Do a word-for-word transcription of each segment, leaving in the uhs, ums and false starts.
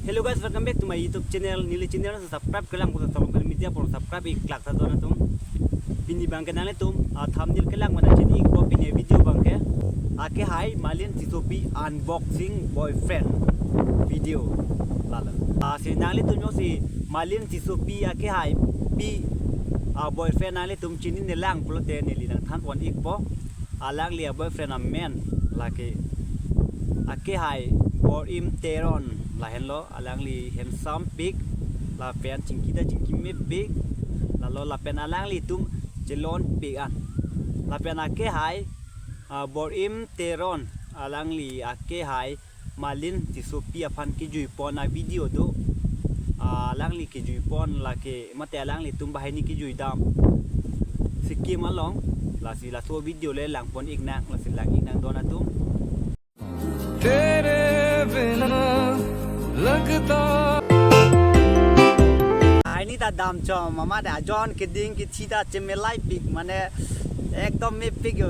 Hello guys, welcome back to my YouTube channel. Neli channel subscribe kelang puta tolong pen media por subscribe ik klak sa don atum. Pini abangke nanglitum a thumbnail kelang mana chini ik po pini video abangke. Ake hai Malin Tissopi unboxing boyfriend video. Lalo. Ah, si nanglitum yo si Malin Tissopi ake hai pi a boyfriend nanglitum chinine lang pulote neli nangthan pon ik po. Alangli a boyfriend amen lake ake hai Bor-im Teron lahenlo, alangli handsome pik lapen chingki ta chingki mepik, lalo lapen alanglitum chelon pik an. Lapen ake hai, ah, Bor-im Teron alangli ake hai Malin Tissopi aphan kejui pon a video do. Ah, alangli kejui pon lake mate alanglitum banghini kejui dam Sikkim along, lasi laso video le lang pon ik nang, lasi lang ik nang don atum. तेरे बिना लगता Aini ta dam chom, mama da jon keding kethi ta chemelai pik, mane ekdom mepik yo.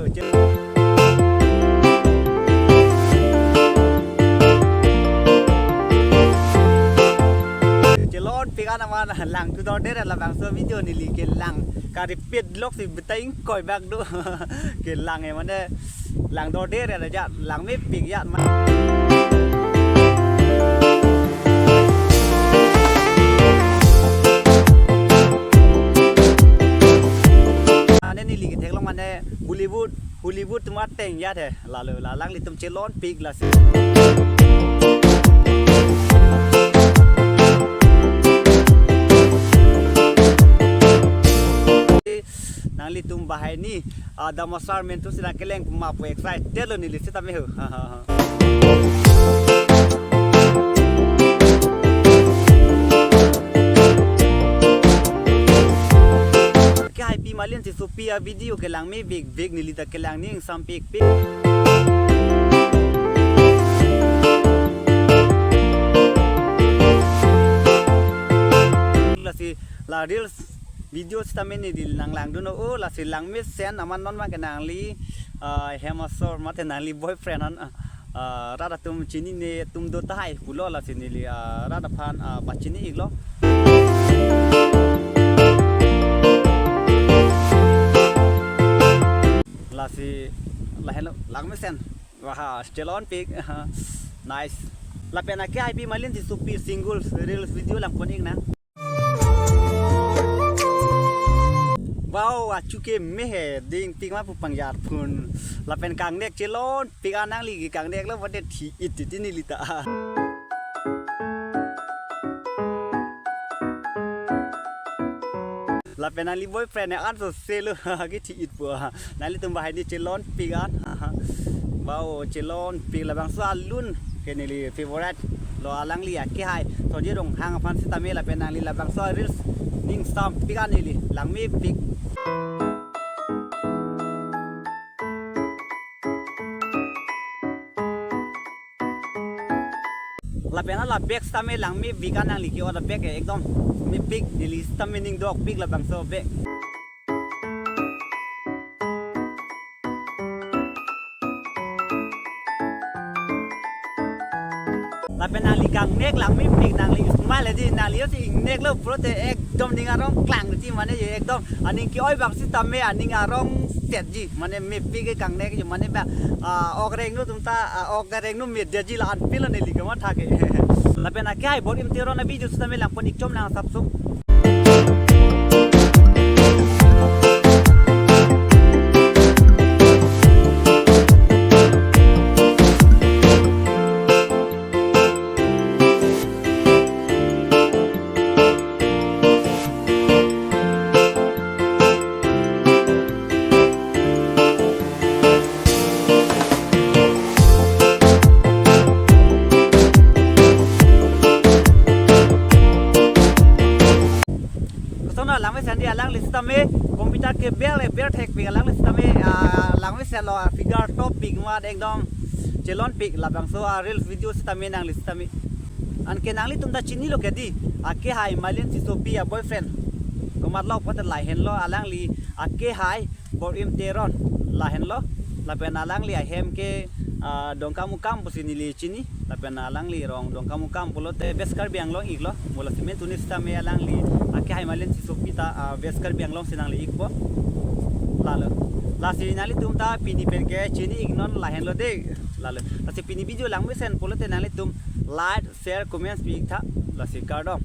Chelon pik an aman lang tu dor der labangso video neli kelang ka repeat lok si betai ingkoi bak do. Kelang e mane lang dor der ya, lang mepik ya ma. Ane neli ketheklong mane Bollywood, Hollywood atum ateng ya the. Lalo la alanglitum chelon pik lasi. Nanglitum banghini, ah, damasar mentu sila keleng ma pu excited lo neli sitame ho. Ake hai pi Malin Tissopi a video kelang mepik pik, neli ta kelang ning sam pik pik. Lasi la reels video sitame neli nang lang dun o, lasi lang mesen aman non ma ke nangli, ah, hem asor mate nangli boyfriend an, ah, ah, rat atum chinine atum do tahai pulo, lasi neli, ah, rat aphan, ah, pachini iklo. Lasi lahenlo lang mesen. Wah, chelon pik. Nice. Lapen ake hai pi Malin Tissopi single reels video lang pon ik nang. Wow, achu ke meh he, ding pik ma pu pangjat phun. Lapen kangnek chelon pik an nangli kangnek lo, mate thi-it ti neli ta. Lapen nangli boyfriend ne an so selo, kethi-it po. Nanglitum banghini chelon pik an. Wow, chelon pik labangso alun ke neli favorite lo, alangli ake hai Sonjit Ronghang aphan sitame, lapen nangli labangso reels ning sam pik an neli lang mepik. Lapen la bag sitame lang mepik an, nangli ke-o la bag ke ekdom mepik, neli sitame ning dok pik labangso bag. Lapen nangli kangnek lang mepik, nangli smile di, nangli yo si ingnek lo pulote ekdom ning arong klang di mane ye ekdom aning ke-oi abang sitame aning arong set ji, mane mepik ke kangnek ji, mane ba, ah, ok rengno atum ta, ah, ok rengno media ji la-an pilo neli kamathake. Lapen ake hai Bor-im Teron a video sitame lang pon ik chom nang sapsuk. Kosonlo langmesen di, alangli sitame computer ke bel e bel thek pik, alangli sitame, ah, langmesen lo, ah, figure top pik ma ekdom chelon pik labangso, ah, reels video sitame nangli sitame. Anke nanglitum ta chinilo ke di, ake hai Malin Tissopi a boyfriend. Komatlo pulote lahenlo, alangli ake hai Bor-im Teron lahenlo. Lapen alangli ahem ke, ah, Dongkamukam pusi neli chini, lapen alangli rong Dongkamukam pulote West Karbi Anglong iklo, mo lasi main tuni sitame alangli, ah, kehai malin si sopi ta, ah, West Karbi Anglong si nangli ikpo. Lalo. Lasi nanglitum ta pini pen ke chini iknon lahenlo de. Lalo. Lasi pini video langmesen pulote nanglitum like, share, comments pi iktha. Lasi kardom.